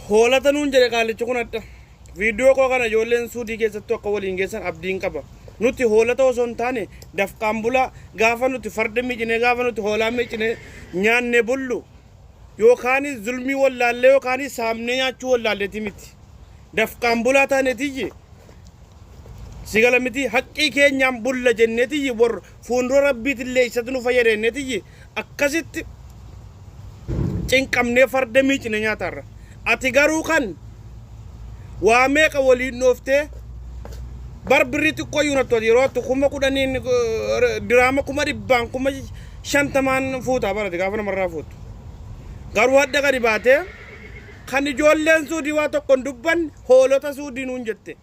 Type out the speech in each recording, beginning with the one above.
Hoolata nuun jedhe qaalichi kun adda. Viidiyoo koo kana ijoolleen Suudii keessattuu akka waliin geessan abdiin qaba. Nuti hoolata osoo hin taane dafqaan bulaa gaafa nuti farda miicinee gaafa nuti hoolaa miicinee nyaanne bullu yookaan zulmii wallaallee yookaan saamnee nyaachuu wallaalleeti miti. Dafqaan bulaa taaneetiyyi si gala miti haqqii keenyaan bulla jenneetiyyi bor fuuldura rabbiitillee isatu nu fayyada jenneetiyyi akkasitti cinqamnee farda miicine nyaatarra. Ati garuu kan waa meeqa waliin dhooftee bar birrii xiqqoo iyyuu nattu yeroo attu 10,000n diraama 100,000n 50,000n fuutaa barate gaafa namarraa fuutu. Garuu hadda gadi baatee kan ijoolleen suudii waa tokko hin dubbanne hoolota suudii nuun jette.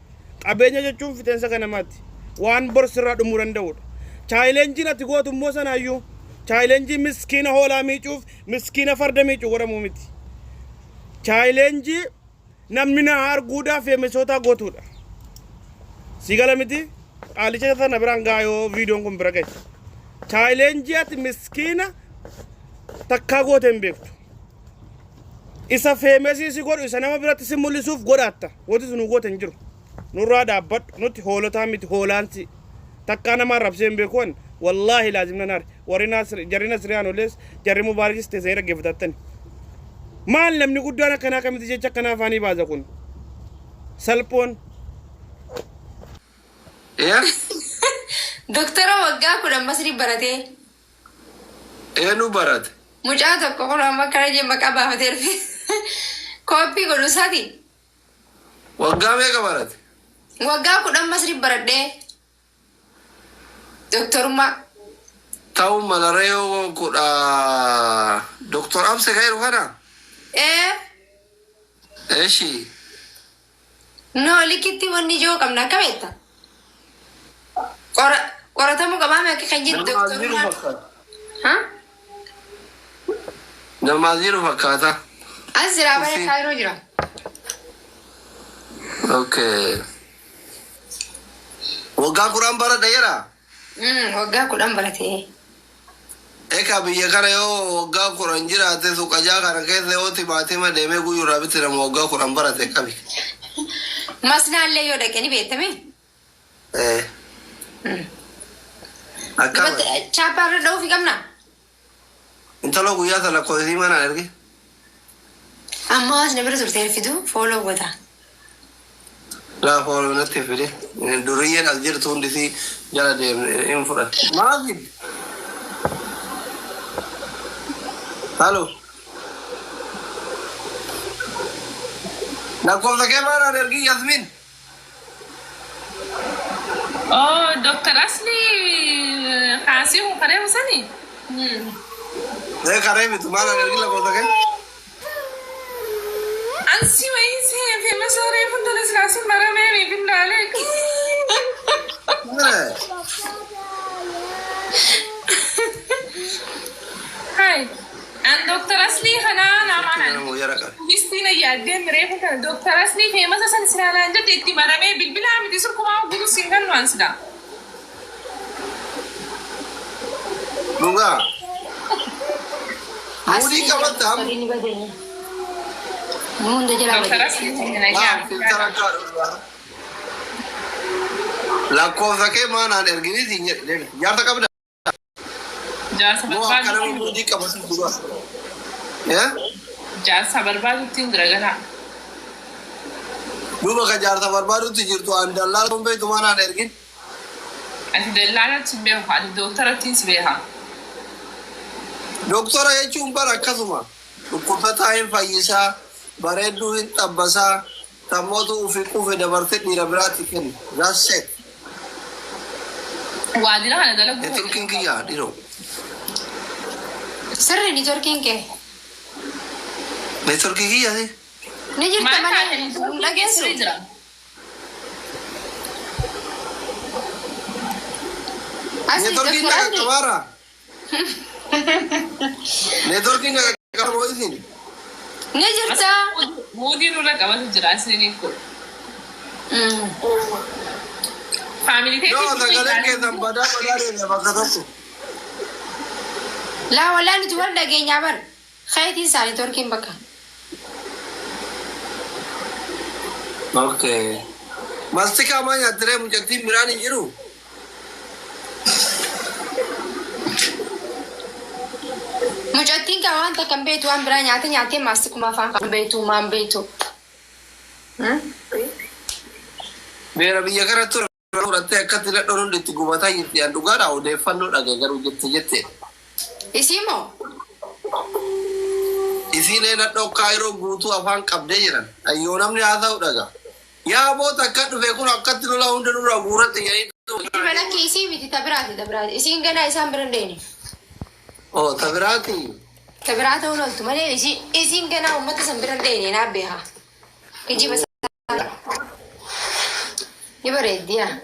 Qabeenya jechuun fixeensa ganamaati. Waan bor sirraa dhumuu danda'udha. Chaayilenjiin ati gootu immoo sanaayyuu chaayilenjii miskiina hoolaa miicuuf miskiina farda miicuu godhamuu miti. Chaayilenjii namni na arguudhaaf feemesootaa gootuudha. Si gala miti qaalicha sana biraan gahaa yoo viidiyoon kun bira gahe. Chaayilenjii ati miskiina takkaa goote hin beektu. Isa feemesii si godhu isa nama biratti si mul'isuuf godhaatta. Wanti sun nu goote hin jiru. Nurraa dhaabbadhu nuti hoolotaa miti hoolaansi. Takkaa nama arrabsee hin beeku ani. Wallaahi laazim nan aare. Warri Naasir jarri Nasriyaan olees jarri Mubaarikis teessanii dhaggeeffatattani. Maal namni guddaan akkanaa akkamitti jecha akkanaa afaanii baasa kun? Salphoon. Ee? Doktara waggaa 10 Masrii baratee. Eenu barate? Mucaa tokko kun amma akkana jee maqaa baafatee dhufe. Kooppii godhu isaati. Waggaa meeqa barate? Waggaa 10 Masrii baradhee. Doktorummaa. Ta'uu mala ree yoo kudha Doktor Abse kan jedhu kana? Ee. Eshi. No likitti wanni ijoo qabna akka beekta. Qora qoratamuu qabaa mee akka kan jedhu Nama as jiru doktorummaan. fakkaata. Ha? Nama as jiru fakkaata. As jira bara Uffii. kaayiroo jira. Okay. Waggaa 10 baradha jedha. Waggaa 10 baratee. Eka biyya kana yoo waggaa 10 jiraate suqajaa kana keessa yoo timaatima deemee guyyuu irraa bitte nama waggaa 10 barate qabi. Masnaallee yoo dhaqe ni beektame. Eh. Akkama. Chaappaa irra dha'uufi qabna. Intala guyyaa sana lakkoofsii manaan erge. Amma as na bira turtee fidu fooloo goota. Laa fooloo natti fide. Duriyyeen as jirtu hundisii jala deemne hin fudhatte. Maal fidde? Halo. Lakkoofsa kee maanaan ergi Yasmin. Oh, Dr. Asli kaasii kun karee musanii? Ee karee mitu maanaan ergi lakkoofsa kee. Ansi wayii see fi masaree funtana silaasi maramee mi billaalee. Hai, an Dr. Asli kanaa namaan Nama jara qabe. Mistiin yaaddee miree funtana Dr. Asli feemasa san silaalaan jedhe itti maramee bilbilaa miti sirkumaa guutuu siin kan waan silaa. Dhugaa. Muudii qabatta amma. Ni badee. Hunda jalaa Dr. badee. Asli Maal filtara kaadhu. Lakkoofsa kee maanaan erginii siin jedhe deemi. Jaarsa qabda. Jaarsa Moo akka nama barbaadutti muudii qabatu dhugaa. Eh? Jaarsa barbaadutti hin jira ganaa. Duuba ka jaarsa barbaadutti jirtu an dallaala kun beektu maanaan ergin. Ati dallaalatti hin beeku, ati dooktarattiin si beeka. Doktora jechuun bara akkasuma dhukkubsataa hin fayyisaa, bareedduu hin xabbasaa, tammootu ofii quufe dabarsee dhiira biraatti kenna. That's it. Waajjira kana dalaguu Networkiin kiyyaa dhiroo. Sirri networkiin kee. Networkii kiyyaa si. Ni jirta Maal malee taate hin networkiin dhageessu. sirrii jira. Asli Networkiin Dr. na Asli. qaqqabaara. Networkiin na qaqqabaara moo isin? Ni jirta. Muudii nurra qabatu jira asliin kun. Faamilii No, keetii sagaleen keessan badaa badaa deemee bakka tokko. Laa walaa nuti wal dhageenyaa bar. Keetiin isaa networkiin bakka. Okay. Mastikaa maa nyaattiree mucattiin biraan hin jiru? Mucattiin kan waan takka hin beektu waan biraa nyaate nyaatee maastikuma afaan kan beektu maan beektu. Beera biyya kana ture fudhattee akkatti nadhoon hundi itti gubataa jirti. An dhugaadha odeeffannoo dhagaye garuu jette jette. Isii moo? Isiilee nadhoo kaayiroo guutuu afaan qabdee jiran. Ayyoo namni haasa'u dhaga. Yaa boota akka dhufe kun akkatti lola hunda nurraa guuratti jedhanii. Malakki isii miti ta biraati ta biraati. Isiin ganaa isaan bira hin deene. Oo ta biraati. Ta biraa ta'uun ooltu malee isiin ganaa uummata san bira hin deene naa beeka. Kijiba isaa. Ni bareeddi yaa.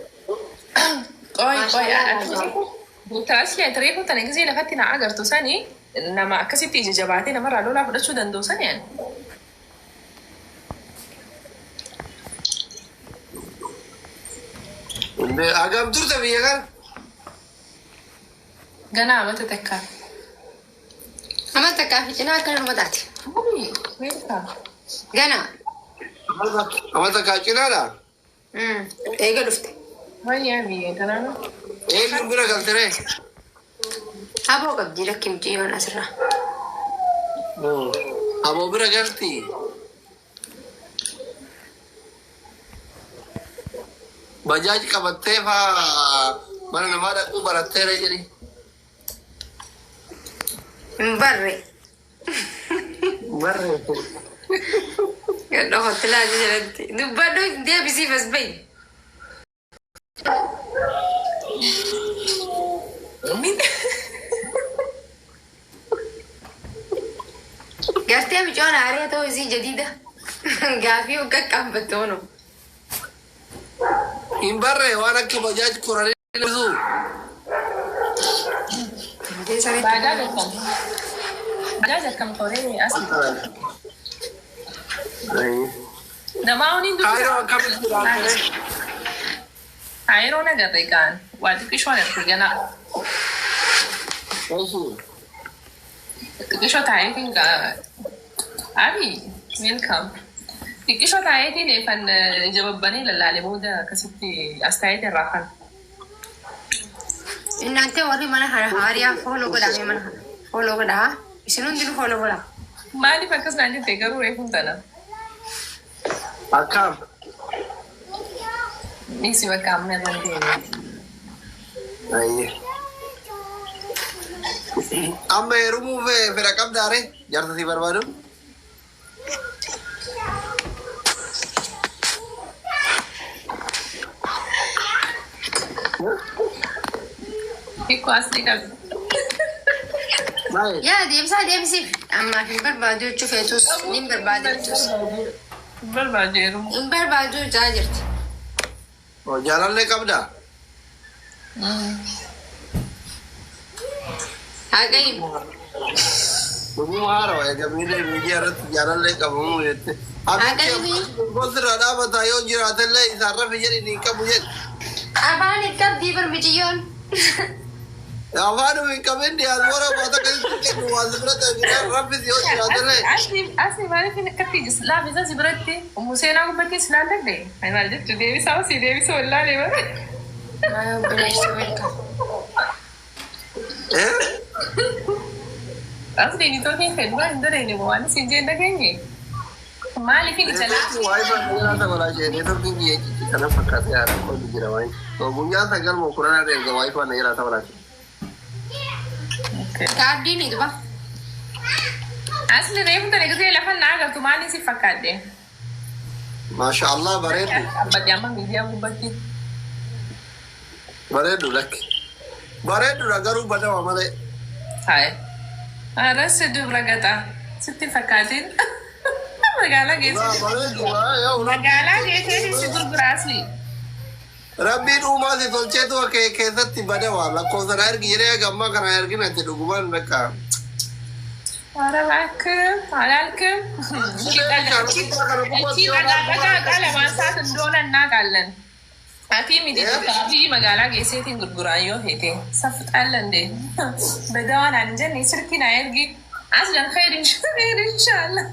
Qoy qoy. Maashaallah. Doktar Asli ati reefu tana gisee lafatti na agartu sani nama akkasitti ija jabaatee namarraa lolaa fudhachuu danda'u sani ani. Hagam turte biyya kana? Ganaa amata takka. Amma takkaa fi cinaa akkana nama taate. Beekaa. Ganaa. Amma takkaa cinaadha. Eega dhufte. Wayyaa biyya kanaa. Eenyuun bira galteree? Aboo qabdi lakki mucayyoon asirraa. Aboo bira galti. Bajaaj qabattee faa mana namaa dhaquu baratteera jedhi. Hin barre. Barre. Gadhoo hotelaa jalatti. Dubbadhu deebisiif as bahi. Gartee mucoon aaree ta'uu isii jadiida. Gaafii hogga qaabbatte hono. Hin barre waan akka bajaaj koranii bisu. Bajaaj akkam. Bajaaj akkam koree asli. Namaa honiin Kaayiroo dubbisa. akkamitti jiraattere? Kaayiroo nagarre gaan waa xiqqishoo agarre ganaa. Xiqqishoo taa'eetiin Abi welcome. Xiqqishoo taa'eetiin eefan ija babbanee lallaale booda akkasitti as taa'eetiin raafan. Innantee warri mana kana haariyaa follow godhaa mana kana. Follow godhaa. Isin hundinuu follow godhaa. Maaliif akkas naan jette garuu reefuun tana? Akkam. Dhiisi bakka amma irra hin deemne. Amma heerumuuf fedha qabdaare jaarsa si barbaadu? Hiikoo asii qabdi. Maali? Yaa deemsaa deemsiif. Ammaaf hin barbaadu jechuu feetus ni hin barbaadu jechuus. Hin barbaadu heerumuu. Hin barbaadu jaa jirti. Oo jaalallee qabdaa? Haqa himu. Dhuguma haarawa egaa miidiyaa irratti jaalallee qabamuu jette. Haqa himu. Gosti irraa dhaabataa yoo jiraatellee isaan rafi jedhi ni qabu jedhi. Afaan hin qabdii bar miciyyoon. Afaanuma hin qabin diyaaspoora baata akkasitti kennu waan si biratti argitan raffis yoo jiraatellee. Asii maaliif hin akkatti laaf isa si biratti Museenaa gubbattis laal danda'e? Ani maal jechuu deebisaa osii deebisuu wallaalee bara. Maa obboleessa welcome. Eh? Asli ni tolkeen fedhu waan hin dandeenye waan isin jeen dhageenye. Maaliif hin ija Neetwoorkii waa'ee barnootaa dabalaa jee neetwoorkiin biyya kana fakkaatee haala qolli jira waa'ee. Guyyaa sagal moo kudhan irra erga waa'ee faana jira ta'uu Kaardiin ni duba. Asli reefu tana gisee lafa naa agartu maaliin si fakkaadde? Maasha Allah bareedu. Abbadde amma miidiyaa gubbatti. Bareedu lakki. Bareedudha garuu badama malee. Haye. Aras dubra gaxaa. Sitti fakkaatiin. Magaalaa geessee. Bareedu. Magaalaa geessee si gurgura asli. Rabbiin uumaa si tolcheetu keessatti badawa lakkoofsa na ergi jedhee gammaa kana ergina itti dhugumaan bakka. ኧረ እባክህ አላልክም። እቺ ጠጋ ጠጋ ዕቃ ለማንሳት እንደሆነ እናውቃለን። Ati miti biyyi magaalaa geesseetiin gurguraan yoo feete safxaalla እንዴ በደዋን አንጀን ስልኪን አየርጊ አስለን ኸይር ኸይር ኢንሻአላህ።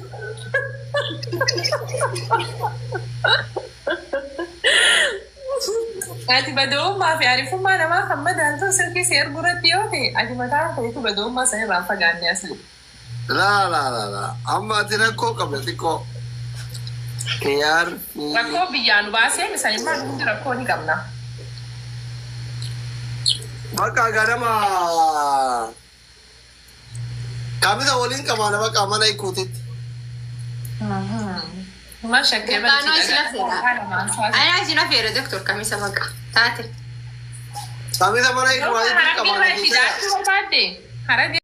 Ati bada'ummaa fi arifummaa namaa kan madaaltu silkii si erguu irratti yoo ta'e, ati mataa keetu bada'ummaa sana irraa hin fagaanne asli. Laa laa laa laa. Amma ati rakkoo qabda xiqqoo. Kiyaar. Rakkoo biyyaa nu baasee misanimmaa nu hundi rakkoo ni qabna. Bakka ganama kamisa waliin qabaana bakka mana ikuutitti. Ma shakkee Anoo isin affeera. Anaa isin affeera doktor kamisa baqa. Taate. Kamisa mana ikuutitti Harargee irraa qabaana. ishii daakuu barbaadde? Harargee